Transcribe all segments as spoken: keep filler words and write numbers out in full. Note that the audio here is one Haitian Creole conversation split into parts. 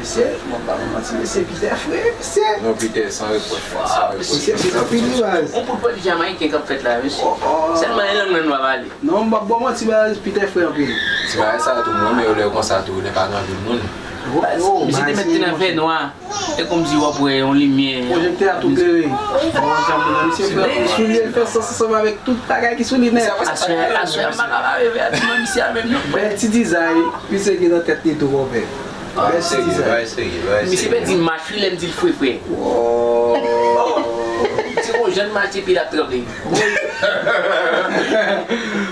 Mesye, mwen pa manti, mesye, Pitè fre, mesye. Non, Pitè, san repwòch, frè, san repwòch. Mesye, se anpil li, baz. On poul pwodui jamayiken k ap fèt la, mesye. Oh, oh. Sèlman e lang nan nou pa pale. Non, m p ap ba w manti, baz, Pitè fre anpil. Ti bagay sa yo tou, mwen renmen yo lè yo konsa tou, lè pa gen anpil moun. Oh, oh, misye te mèt te nan fè nwa. E kòmsi w ap wè yon limyè. Pwojektè a tou klere. Bon, sa moun nan, misye pran soulye, l fè sans ansanm avèk tout bagay ki sou li nèt. Aswè, aswè, m pa ka pa reve a ti manmi si a menm non. Bèl ti dizay, misye gen nan tèt li tou, konpè. Bèl ti dizay. Misye pèdi mach wi lè m di l fre fre. Wow. Ti gon jan mach epi l ap tranble.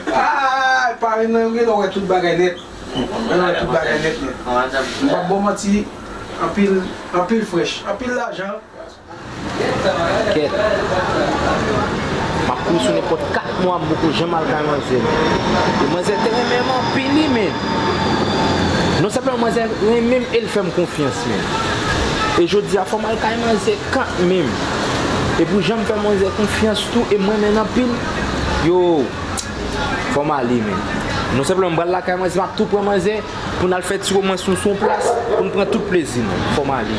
Ah, pare nan yo gen lè w wè tout bagay nèt. Mwen wè tout bagay nèt nèt. M p ap ba w manti, anpil, anpil frèch, anpil lajan. Kèt. M ap kouri sou nenpòt kat mwa, m poko janm al kay manzè. E manzè te renmen m anpil, wi, men. Non sèlman manzè renmen m e l fè m konfyans, men. E jodi a, fò m al kay manzè kanmenm. E pou jan m fè manzè konfyans tou, e m renmen l anpil, yo. Fò m ale, men. Non sèlman m pral lakay manzè, m ap tou pran manzè pou n al fè ti womans nou sou yon plas, pou n pran tout plezi nou. Fò m ale.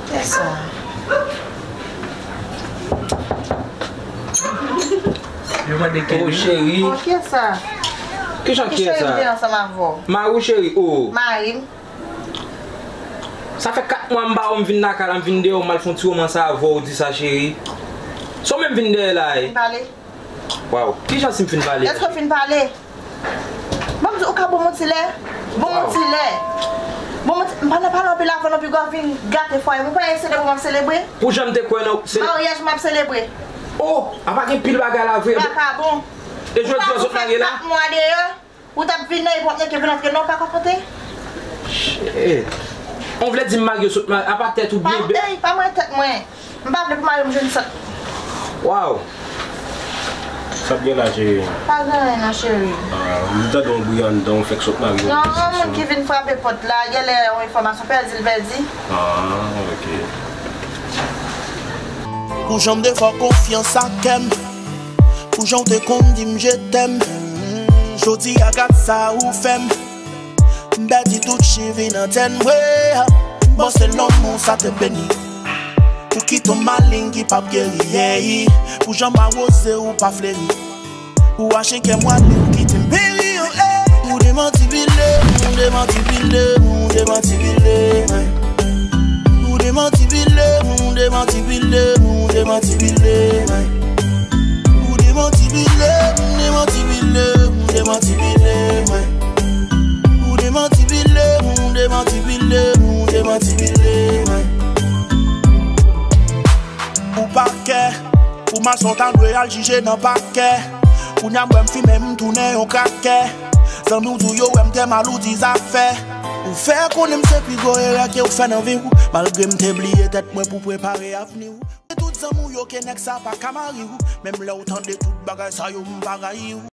Kiyès sa? Yo mande Kenny. Oh, cheri. Oh, kiyès sa? Kijan kiyès sa? Ki cheri m te ansanm avè w? Mari w, cheri. Oh. Mari m. Sa fè kat mwa m ba w, m vin lakay la, m vin deyò, m al fè yon ti womans avè w, ou di sa, cheri. Sa w menm vin dèyè la, e? Vin pale. Waw, kijan si m fin pale? Èske w fin pale? Ban m di, ou ka ban m yon ti lè? Ban m yon ti lè. Ban m yon ti, m pa nan pale anpil avè w non, piga w vin gate fwaye m. Ou kwè e selebre m ap selebre? Pou jan m te kwè nan se- Maryaj m ap selebre. Oh, apa gen pil bagay la vre. Vakabon. E jodi a w sot marye la? Ou t ap vin nan epòt nèg yo vin antre non, pa ka konte. Shit. On vle di m marye sot marye, apa tèt ou byen bèl. Pa, ey, pa mwen tèt mwen. M pa vle pou mari m jwenn sòt. Waw. Sa k gen la, cheri? Pa gen anyen non, cheri. Ah, m tande yon bri anndan, ou fèk sot marye. Non, moun ki vin frape pòt la, genlè yon enfòmasyon pèdi l pèdi. Ah, ok. Pou jan m te fè w konfyans ak kè m. Pou jan w te konn di m je t'aime. Jodi a gad sa ou fè m. M pèdi tout cheve nan tèt mwen. M panse lanmou sa te beni. Ou kite yon maleng ki p ap geri, yeah. Pou jan m awoze ou pa fleri. Ou achte kè m wale ou kite m peri, oh, eh. Ou demanti pile, ou demanti pile, ou demanti pile, ouais. Ou demanti pile, ou demanti pile, ou demanti pile, ouais. Ou demanti pile, ou demanti pile, ou demanti pile, ouais. Ou demanti pile, ou demanti pile, ou demanti pile, ouais. Ou pa kè, pou m al sot al dwe al jije nan pakè. Kounye a m wè m fimen m tounen yon krakè. Zanmi w di w yo wè m trè mal ou di zafè. Ou fè konnen m se pi gwo erè ke w fè nan vi w. Malgre m te bliye tèt mwen pou prepare avni w. Se tout zanmi w yo ke nèg sa pa ka mari w. Menm lè w tande tout bagay sa yo m pa rayi w.